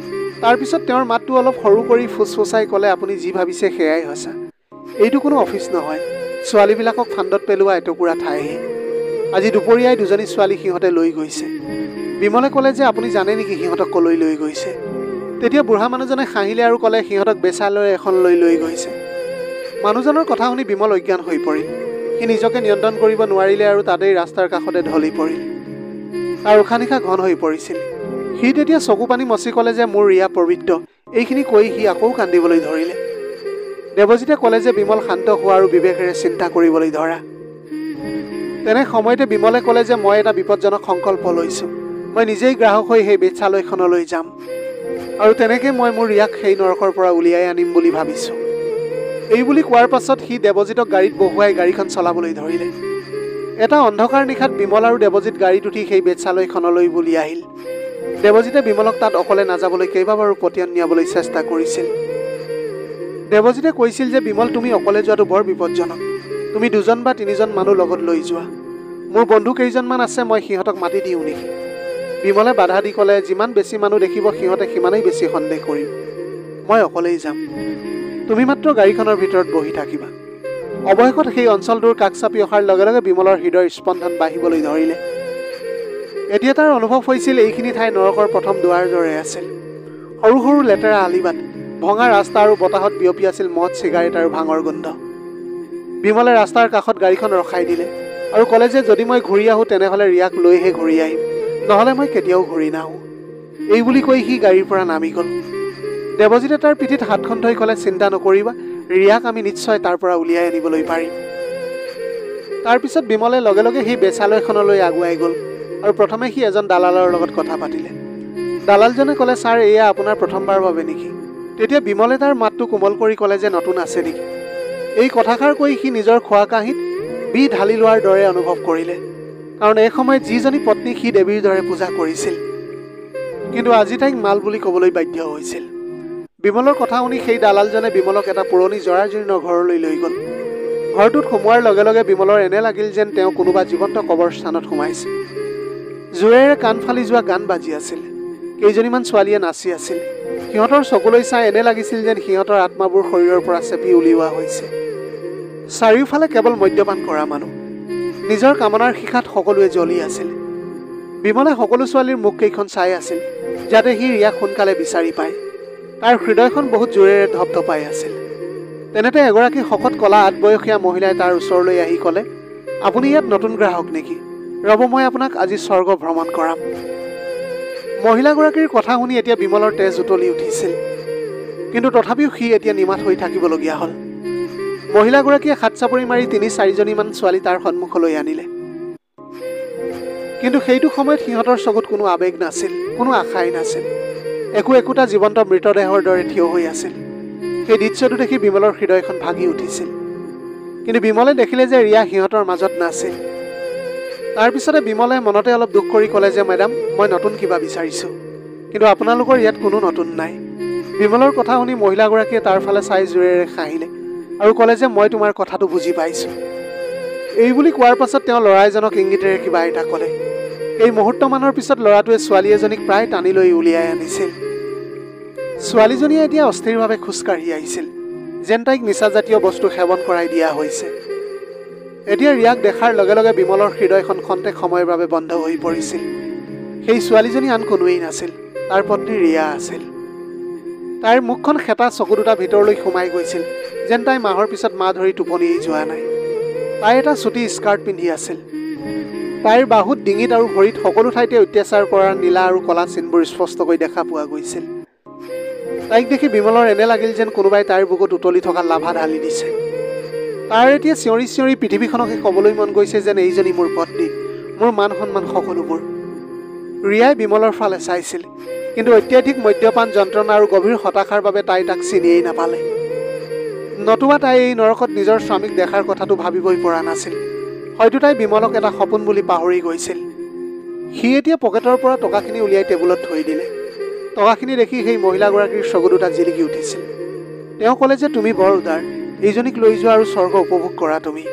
তাৰপিছত তেওঁৰ মাতটো অলপ সৰু কৰি ফুচফুচাই ক'লে, আপুনি যি ভাবিছে সেয়াই সঁচা। এইটো কোনো অফিচ নহয়, ছোৱালীবিলাকক ফান্দত পেলোৱা এটুকুৰা ঠাইহে। আজি দুপৰীয়াই দুজনী ছোৱালী সিহঁতে লৈ গৈছে। বিমলে ক'লে যে আপুনি জানে নেকি সিহঁতক কলৈ লৈ গৈছে? তেতিয়া বুঢ়া মানুহজনে হাঁহিলে আৰু ক'লে, সিহঁতক বেচালয় এখন লৈ লৈ গৈছে। মানুহজনৰ কথা শুনি বিমল অজ্ঞান হৈ পৰিল। সি নিজকে নিয়ন্ত্ৰণ কৰিব নোৱাৰিলে আৰু তাতেই ৰাস্তাৰ কাষতে ঢলি পৰিল। তাৰ উশাহ নিশাহ ঘন হৈ পৰিছিল। সি তেতিয়া চকু পানী মচি ক'লে যে মোৰ ৰিয়া পবিত্ৰ। এইখিনি কৈ সি আকৌ কান্দিবলৈ ধৰিলে। দেৱজিতে ক'লে যে বিমল, শান্ত হোৱা আৰু বিবেকেৰে চিন্তা কৰিবলৈ ধৰা। তেনে সময়তে বিমলে ক'লে যে মই এটা বিপদজনক সংকল্প লৈছোঁ। মই নিজেই গ্ৰাহক হৈ সেই বেচালয়খনলৈ যাম আৰু তেনেকৈ মই মোৰ ৰিয়াক সেই নৰকৰ পৰা উলিয়াই আনিম বুলি ভাবিছোঁ। এই বুলি কোৱাৰ পাছত সি দেৱজিতক গাড়ীত বহুৱাই গাড়ীখন চলাবলৈ ধৰিলে। এটা অন্ধকাৰ নিশাত বিমল আৰু দেৱজিত গাড়ীত উঠি সেই বেচালয়খনলৈ বুলি আহিল। দেৱজিতে বিমলক তাত অকলে নাযাবলৈ কেইবাবাৰো পতিয়ন নিয়াবলৈ চেষ্টা কৰিছিল। দেৱজিতে কৈছিল যে বিমল, তুমি অকলে যোৱাটো বৰ বিপদজনক। তুমি দুজন বা তিনিজন মানুহ লগত লৈ যোৱা। মোৰ বন্ধু কেইজনমান আছে, মই সিহঁতক মাতি দিওঁ নেকি? বিমলে বাধা দি ক'লে, যিমান বেছি মানুহ দেখিব সিহঁতে সিমানেই বেছি সন্দেহ কৰিব। মই অকলেই যাম, তুমি মাত্ৰ গাড়ীখনৰ ভিতৰত বহি থাকিবা। অৱশেষত সেই অঞ্চলটোৰ কাষ চাপি অহাৰ লগে লগে বিমলৰ হৃদয়ৰ স্পন্দন বাঢ়িবলৈ ধৰিলে। এতিয়া তাৰ অনুভৱ হৈছিল এইখিনি ঠাই নৰকৰ প্ৰথম দুৱাৰৰ দৰে আছিল। সৰু সৰু লেতেৰা আলিবাট, ভঙা ৰাস্তা আৰু বতাহত বিয়পি আছিল মদ, চিগাৰেট আৰু ভাঙৰ গোন্ধ। বিমলে ৰাস্তাৰ কাষত গাড়ীখন ৰখাই দিলে আৰু ক'লে যে যদি মই ঘূৰি আহোঁ তেনেহ'লে ৰিয়াক লৈহে ঘূৰি আহিম, নহ'লে মই কেতিয়াও ঘূৰি নাহোঁ। এই বুলি কৈ সি গাড়ীৰ পৰা নামি গ'ল। দেৱজিতে তাৰ পিঠিত হাতখন থৈ ক'লে, চিন্তা নকৰিবা, ৰিয়াক আমি নিশ্চয় তাৰ পৰা উলিয়াই আনিবলৈ পাৰিম। তাৰপিছত বিমলে লগে লগে সেই বেচালয়খনলৈ আগুৱাই গ'ল আৰু প্ৰথমে সি এজন দালালৰ লগত কথা পাতিলে। দালালজনে ক'লে, ছাৰ, এয়া আপোনাৰ প্ৰথমবাৰৰ বাবে নেকি? তেতিয়া বিমলে তাৰ মাতটো কোমল কৰি ক'লে যে নতুন আছে নেকি? এই কথাষাৰ কৈ সি নিজৰ খোৱা কাঁহীত বিহ ঢালি লোৱাৰ দৰে অনুভৱ কৰিলে। কাৰণ এই সময়ত যিজনী পত্নী সি দেৱীৰ দৰে পূজা কৰিছিল, কিন্তু আজি তাইক মাল বুলি ক'বলৈ বাধ্য হৈছিল। বিমলৰ কথা শুনি সেই দালালজনে বিমলক এটা পুৰণি জৰাজীৰ্ণ ঘৰলৈ লৈ গ'ল। ঘৰটোত সোমোৱাৰ লগে লগে বিমলৰ এনে লাগিল যেন তেওঁ কোনোবা জীৱন্ত কবৰস্থানত সোমাইছে। জোৰেৰে কাণ ফালি যোৱা গান বাজি আছিল। কেইজনীমান ছোৱালীয়ে নাচি আছিল। সিহঁতৰ চকুলৈ চাই এনে লাগিছিল যেন সিহঁতৰ আত্মাবোৰ শৰীৰৰ পৰা চেপি উলিওৱা হৈছে। চাৰিওফালে কেৱল মদ্যপান কৰা মানুহ। নিজৰ কামনাৰ শিখাত সকলোৱে জ্বলি আছিল। বিমলে সকলো ছোৱালীৰ মুখকেইখন চাই আছিল, যাতে সি ৰিয়াক সোনকালে বিচাৰি পায়। তাৰ হৃদয়খন বহুত জোৰেৰে ধপধপাই আছিল। তেনেতে এগৰাকী শকত কলা আদবয়সীয়া মহিলাই তাৰ ওচৰলৈ আহি ক'লে, আপুনি ইয়াত নতুন গ্ৰাহক নেকি? ৰ'ব, মই আপোনাক আজি স্বৰ্গ ভ্ৰমণ কৰাম। মহিলাগৰাকীৰ কথা শুনি এতিয়া বিমলৰ তেজ উতলি উঠিছিল, কিন্তু তথাপিও সি এতিয়া নিমাত হৈ থাকিবলগীয়া হ'ল। মহিলাগৰাকীয়ে হাত চাপৰি মাৰি 3-4জনীমান ছোৱালী তাৰ সন্মুখলৈ আনিলে। কিন্তু সেইটো সময়ত সিহঁতৰ চকুত কোনো আৱেগ নাছিল, কোনো আশাই নাছিল। একো একোটা জীৱন্ত মৃতদেহৰ দৰে থিয় হৈ আছিল। সেই দৃশ্যটো দেখি বিমলৰ হৃদয়খন ভাগি উঠিছিল। কিন্তু বিমলে দেখিলে যে ৰিয়া সিহঁতৰ মাজত নাছিল। তাৰপিছতে বিমলে মনতে অলপ দুখ কৰি ক'লে যে মেডাম, মই নতুন কিবা বিচাৰিছোঁ, কিন্তু আপোনালোকৰ ইয়াত কোনো নতুন নাই। বিমলৰ কথা শুনি মহিলাগৰাকীয়ে তাৰ ফালে চাই জোৰেৰে হাঁহিলে আৰু ক'লে যে মই তোমাৰ কথাটো বুজি পাইছোঁ। এই বুলি কোৱাৰ পাছত তেওঁ ল'ৰা এজনক ইংগিতেৰে কিবা এটা ক'লে। এই মুহূৰ্তমানৰ পিছত ল'ৰাটোৱে ছোৱালী এজনীক প্ৰায় টানি লৈ উলিয়াই আনিছিল। ছোৱালীজনীয়ে এতিয়া অস্থিৰভাৱে খোজকাঢ়ি আহিছিল, যেন তাইক নিচাজাতীয় বস্তু সেৱন কৰাই দিয়া হৈছে। এতিয়া ৰিয়াক দেখাৰ লগে লগে বিমলৰ হৃদয়খন খন্তেক সময়ৰ বাবে বন্ধ হৈ পৰিছিল। সেই ছোৱালীজনী আন কোনোৱেই নাছিল, তাৰ পত্নী ৰিয়া আছিল। তাইৰ মুখখন খেতা, চকু দুটা ভিতৰলৈ সোমাই গৈছিল, যেন তাই মাহৰ পিছত মাহ ধৰি টোপনিয়েই যোৱা নাই। তাই এটা চুটি স্কাৰ্ট পিন্ধি আছিল। তাইৰ বাহুত, ডিঙিত আৰু ভৰিত সকলো ঠাইতে অত্যাচাৰ কৰাৰ নীলা আৰু কলা চিনবোৰ স্পষ্টকৈ দেখা পোৱা গৈছিল। তাইক দেখি বিমলৰ এনে লাগিল যেন কোনোবাই তাইৰ বুকুত উতলি থকা লাভা ঢালি দিছে। তাৰ এতিয়া চিঞৰি চিঞৰি পৃথিৱীখনকে ক'বলৈ মন গৈছে যেন এইজনী মোৰ পত্নী, মোৰ মান সন্মান সকলোবোৰ। ৰিয়াই বিমলৰ ফালে চাইছিল, কিন্তু অত্যাধিক মদ্যপান, যন্ত্ৰণা আৰু গভীৰ হতাশাৰ বাবে তাই তাক চিনিয়েই নাপালে। নতুবা তাই এই নৰকত নিজৰ স্বামীক দেখাৰ কথাটো ভাবিবই পৰা নাছিল। হয়তো তাই বিমলক এটা সপোন বুলি পাহৰি গৈছিল। সি এতিয়া পকেটৰ পৰা টকাখিনি উলিয়াই টেবুলত থৈ দিলে। টকাখিনি দেখি সেই মহিলাগৰাকীৰ চকু দুটা জিলিকি উঠিছিল। তেওঁ ক'লে যে তুমি বৰ উদাৰ, এইজনীক লৈ যোৱা আৰু স্বৰ্গ উপভোগ কৰা তুমি।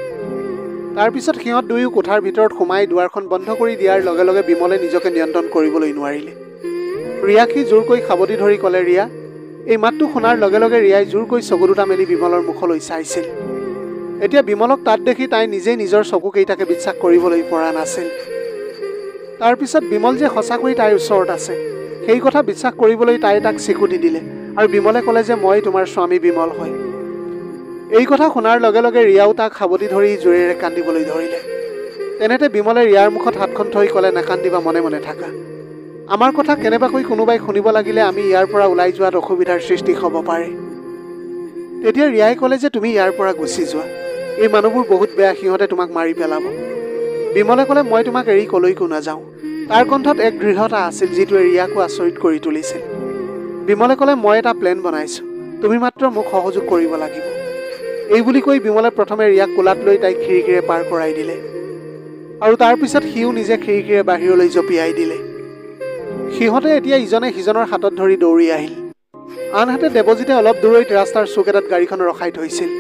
তাৰপিছত সিহঁত দুয়ো কোঠাৰ ভিতৰত সোমাই দুৱাৰখন বন্ধ কৰি দিয়াৰ লগে লগে বিমলে নিজকে নিয়ন্ত্ৰণ কৰিবলৈ নোৱাৰিলে। ৰিয়াক সি জোৰকৈ সাৱটি ধৰি ক'লে, ৰিয়া। এই মাতটো শুনাৰ লগে লগে ৰিয়াই জোৰকৈ চকু দুটা মেলি বিমলৰ মুখলৈ চাইছিল। এতিয়া বিমলক তাত দেখি তাই নিজেই নিজৰ চকুকেইটাকে বিশ্বাস কৰিবলৈ পৰা নাছিল। তাৰপিছত বিমল যে সঁচাকৈ তাইৰ ওচৰত আছে সেই কথা বিশ্বাস কৰিবলৈ তাই তাক চিকুটি দিলে আৰু বিমলে ক'লে যে মই তোমাৰ স্বামী বিমল হয়। এই কথা শুনাৰ লগে লগে ৰিয়াও তাক সাৱটি ধৰি জোৰেৰে কান্দিবলৈ ধৰিলে। তেনেতে বিমলে ৰিয়াৰ মুখত হাতখন থৈ ক'লে, নাকান্দিবা, মনে মনে থাকা। আমাৰ কথা কেনেবাকৈ কোনোবাই শুনিব লাগিলে আমি ইয়াৰ পৰা ওলাই যোৱাত অসুবিধাৰ সৃষ্টি হ'ব পাৰে। তেতিয়া ৰিয়াই ক'লে যে তুমি ইয়াৰ পৰা গুচি যোৱা, এই মানুহবোৰ বহুত বেয়া, সিহঁতে তোমাক মাৰি পেলাব। বিমলে ক'লে, মই তোমাক এৰি কলৈকো নাযাওঁ। তাৰ কণ্ঠত এক দৃঢ়তা আছিল যিটোৱে ৰিয়াকো আচৰিত কৰি তুলিছিল। বিমলে ক'লে, মই এটা প্লেন বনাইছোঁ, তুমি মাত্ৰ মোক সহযোগ কৰিব লাগিব। এই বুলি কৈ বিমলে প্ৰথমে ৰিয়াক কোলাত লৈ তাইক খিৰিকীৰে পাৰ কৰাই দিলে আৰু তাৰপিছত সিও নিজে খিৰিকীৰে বাহিৰলৈ জঁপিয়াই দিলে। সিহঁতে এতিয়া ইজনে সিজনৰ হাতত ধৰি দৌৰি আহিল। আনহাতে দেৱজিতে অলপ দূৰৈত ৰাস্তাৰ চুক এটাত গাড়ীখন ৰখাই থৈছিল।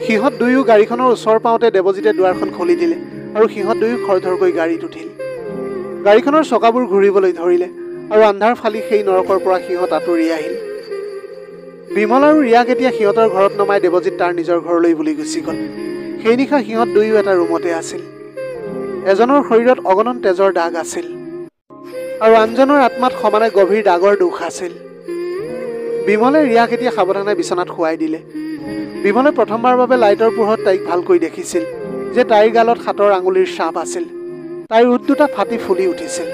সিহঁত দুয়ো গাড়ীখনৰ ওচৰ পাওঁতে দেৱজিতে দুৱাৰখন খুলি দিলে আৰু সিহঁত দুয়ো খৰধৰকৈ গাড়ীত উঠিল। গাড়ীখনৰ চকাবোৰ ঘূৰিবলৈ ধৰিলে আৰু আন্ধাৰ ফালি সেই নৰকৰ পৰা সিহঁত আঁতৰি আহিল। বিমল আৰু ৰিয়াক এতিয়া সিহঁতৰ ঘৰত নমাই দেৱজিত তাৰ নিজৰ ঘৰলৈ বুলি গুচি গ'ল। সেই নিশা সিহঁত দুয়ো এটা ৰুমতে আছিল। এজনৰ শৰীৰত অগণন তেজৰ দাগ আছিল আৰু আনজনৰ আত্মাত সমানে গভীৰ দাগৰ দুখ আছিল। বিমলে ৰিয়াক এতিয়া সাৱধানে বিচনাত শুৱাই দিলে। বিমলে প্ৰথমবাৰৰ বাবে লাইটৰ পোহৰত তাইক ভালকৈ দেখিছিল যে তাইৰ গালত হাতৰ আঙুলিৰ চাপ আছিল। তাইৰ ওঁঠ দুটা ফাটি ফুলি উঠিছিল।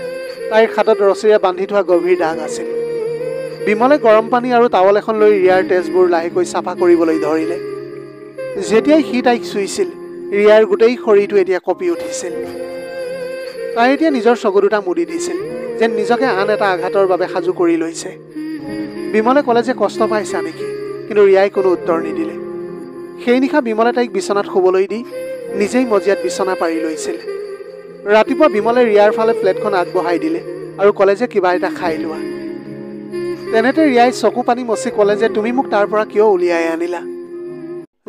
তাইৰ হাতত ৰছীৰে বান্ধি থোৱা গভীৰ দাগ আছিল। বিমলে গৰম পানী আৰু টাৱল এখন লৈ ৰিয়াৰ তেজবোৰ লাহেকৈ চাফা কৰিবলৈ ধৰিলে। যেতিয়াই সি তাইক চুইছিল, ৰিয়াৰ গোটেই শৰীৰটো এতিয়া কঁপি উঠিছিল। তাই এতিয়া নিজৰ চকু দুটা মুদি দিছিল, যেন নিজকে আন এটা আঘাতৰ বাবে সাজু কৰি লৈছে। বিমলে ক'লে যে কষ্ট পাইছা নেকি, কিন্তু ৰিয়াই কোনো উত্তৰ নিদিলে। সেই নিশা বিমলে তাইক বিচনাত শুবলৈ দি নিজেই মজিয়াত বিচনা পাৰি লৈছিল। ৰাতিপুৱা বিমলে ৰিয়াৰ ফালে প্লেটখন আগবঢ়াই দিলে আৰু ক'লে যে কিবা এটা খাই লোৱা। তেনেতে ৰিয়াই চকু পানী মচি ক'লে যে তুমি মোক তাৰ পৰা কিয় উলিয়াই আনিলা?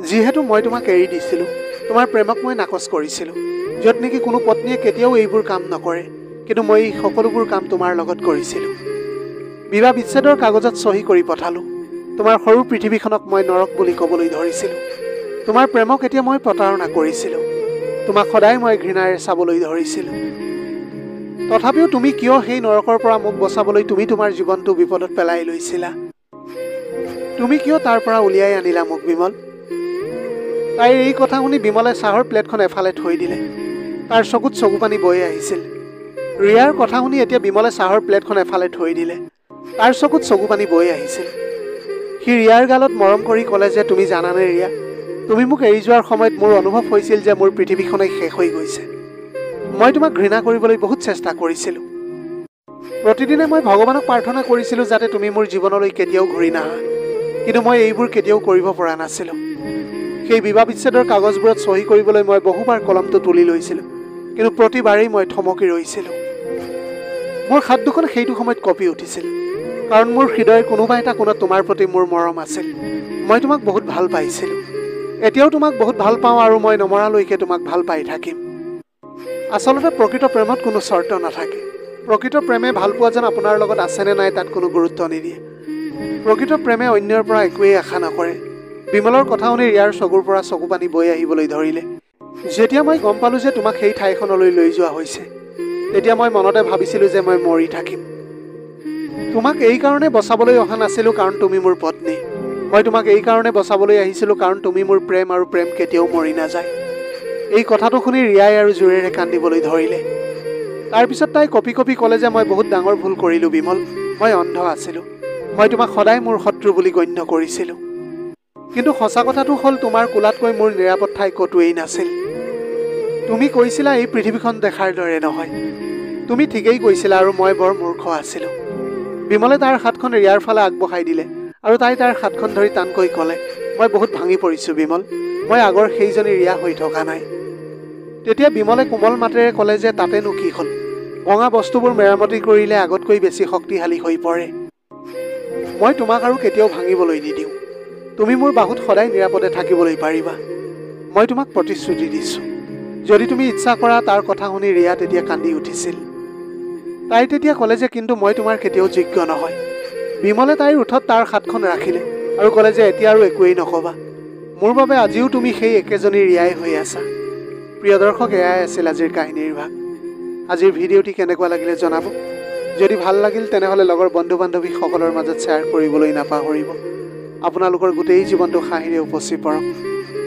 যিহেতু মই তোমাক এৰি দিছিলোঁ, তোমাৰ প্ৰেমক মই নাকচ কৰিছিলোঁ, য'ত নেকি কোনো পত্নীয়ে কেতিয়াও এইবোৰ কাম নকৰে, কিন্তু মই এই সকলোবোৰ কাম তোমাৰ লগত কৰিছিলোঁ। বিবাহ বিচ্ছেদৰ কাগজত চহী কৰি পঠালোঁ। তোমাৰ সৰু পৃথিৱীখনক মই নৰক বুলি ক'বলৈ ধৰিছিলোঁ। তোমাৰ প্ৰেমক এতিয়া মই প্ৰতাৰণা কৰিছিলোঁ। তোমাক সদায় মই ঘৃণাৰে চাবলৈ ধৰিছিলোঁ। তথাপিও তুমি কিয় সেই নৰকৰ পৰা মোক বচাবলৈ তুমি তোমাৰ জীৱনটো বিপদত পেলাই লৈছিলা? তুমি কিয় তাৰ পৰা উলিয়াই আনিলা মোক বিমল? তাইৰ এই কথা শুনি বিমলে চাহৰ প্লেটখন এফালে থৈ দিলে। তাৰ চকুত চকুপানী বৈ আহিছিল। ৰিয়াৰ কথা শুনি এতিয়া বিমলে চাহৰ প্লেটখন এফালে থৈ দিলে। তাৰ চকুত চকুপানী বৈ আহিছিল। সি ৰিয়াৰ গালত মৰম কৰি ক'লে যে তুমি জানানে ৰিয়া, তুমি মোক এৰি যোৱাৰ সময়ত মোৰ অনুভৱ হৈছিল যে মোৰ পৃথিৱীখনেই শেষ হৈ গৈছে। মই তোমাক ঘৃণা কৰিবলৈ বহুত চেষ্টা কৰিছিলোঁ। প্ৰতিদিনে মই ভগৱানক প্ৰাৰ্থনা কৰিছিলোঁ যাতে তুমি মোৰ জীৱনলৈ কেতিয়াও ঘূৰি নাহা, কিন্তু মই এইবোৰ কেতিয়াও কৰিব পৰা নাছিলোঁ। সেই বিবাহ বিচ্ছেদৰ কাগজবোৰত চহী কৰিবলৈ মই বহুবাৰ কলমটো তুলি লৈছিলোঁ, কিন্তু প্ৰতিবাৰেই মই থমকি ৰৈছিলোঁ। মোৰ হাত দুখন সেইটো সময়ত কঁপি উঠিছিল, কাৰণ মোৰ হৃদয়ৰ কোনোবা এটা কোণত তোমাৰ প্ৰতি মোৰ মৰম আছিল। মই তোমাক বহুত ভাল পাইছিলোঁ, এতিয়াও তোমাক বহুত ভাল পাওঁ আৰু মই নমৰালৈকে তোমাক ভাল পাই থাকিম। আচলতে প্ৰকৃত প্ৰেমত কোনো চৰ্ত নাথাকে। প্ৰকৃত প্ৰেমে ভালপোৱাজন আপোনাৰ লগত আছেনে নাই তাত কোনো গুৰুত্ব নিদিয়ে। প্ৰকৃত প্ৰেমে অন্যৰ পৰা একোৱেই আশা নকৰে। বিমলৰ কথা শুনি ৰিয়াৰ চকুৰ পৰা চকুপানী বৈ আহিবলৈ ধৰিলে। যেতিয়া মই গম পালোঁ যে তোমাক সেই ঠাইখনলৈ লৈ যোৱা হৈছে, তেতিয়া মই মনতে ভাবিছিলোঁ যে মই মৰি থাকিম। তোমাক এইকাৰণে বচাবলৈ অহা নাছিলোঁ কাৰণ তুমি মোৰ পত্নী। মই তোমাক এইকাৰণে বচাবলৈ আহিছিলোঁ কাৰণ তুমি মোৰ প্ৰেম আৰু প্ৰেম কেতিয়াও মৰি নাযায়। এই কথাটো শুনি ৰিয়াই আৰু জোৰেৰে কান্দিবলৈ ধৰিলে। তাৰপিছত তাই কঁপি কঁপি ক'লে যে মই বহুত ডাঙৰ ভুল কৰিলোঁ বিমল, মই অন্ধ আছিলোঁ। মই তোমাক সদায় মোৰ শত্ৰু বুলি গণ্য কৰিছিলোঁ, কিন্তু সঁচা কথাটো হ'ল তোমাৰ কোলাতকৈ মোৰ নিৰাপদ ঠাই ক'তোৱেই নাছিল। তুমি কৈছিলা এই পৃথিৱীখন দেখাৰ দৰে নহয়। তুমি ঠিকেই কৈছিলা আৰু মই বৰ মূৰ্খ আছিলোঁ। বিমলে তাৰ হাতখন ৰিয়াৰ ফালে আগবঢ়াই দিলে আৰু তাই তাৰ হাতখন ধৰি টানকৈ ক'লে, মই বহুত ভাঙি পৰিছোঁ বিমল, মই আগৰ সেইজনী ৰিয়া হৈ থকা নাই। তেতিয়া বিমলে কোমল মাতেৰে ক'লে যে তাতেনো কি হ'ল, ভঙা বস্তুবোৰ মেৰামতি কৰিলে আগতকৈ বেছি শক্তিশালী হৈ পৰে। মই তোমাক আৰু কেতিয়াও ভাঙিবলৈ নিদিওঁ। তুমি মোৰ বাহুত সদায় নিৰাপদে থাকিবলৈ পাৰিবা, মই তোমাক প্ৰতিশ্ৰুতি দিছোঁ। যদি তুমি ইচ্ছা কৰা। তাৰ কথা শুনি ৰিয়া তেতিয়া কান্দি উঠিছিল। তাই তেতিয়া ক'লে যে কিন্তু মই তোমাৰ কেতিয়াও যোগ্য নহয়। বিমলে তাইৰ ওঠত তাৰ হাতখন ৰাখিলে আৰু ক'লে যে এতিয়া আৰু একোৱেই নক'বা, মোৰ বাবে আজিও তুমি সেই একেজনী ৰিয়াই হৈ আছা। প্ৰিয় দৰ্শক, এয়াই আছিল আজিৰ কাহিনীৰ ভাগ। আজিৰ ভিডিঅ'টি কেনেকুৱা লাগিলে জনাব। যদি ভাল লাগিল তেনেহ'লে লগৰ বন্ধু বান্ধৱীসকলৰ মাজত শ্বেয়াৰ কৰিবলৈ নাপাহৰিব। আপোনালোকৰ গোটেই জীৱনটো হাঁহিৰে উপচি পৰক।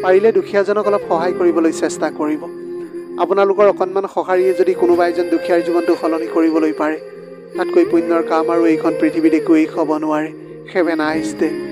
পাৰিলে দুখীয়াজনক অলপ সহায় কৰিবলৈ চেষ্টা কৰিব। আপোনালোকৰ অকণমান সঁহাৰিয়ে যদি কোনোবা এজন দুখীয়াৰ জীৱনটো সলনি কৰিবলৈ পাৰে, তাতকৈ পুণ্যৰ কাম আৰু এইখন পৃথিৱীত একোৱেই হ'ব নোৱাৰে। Have a nice day.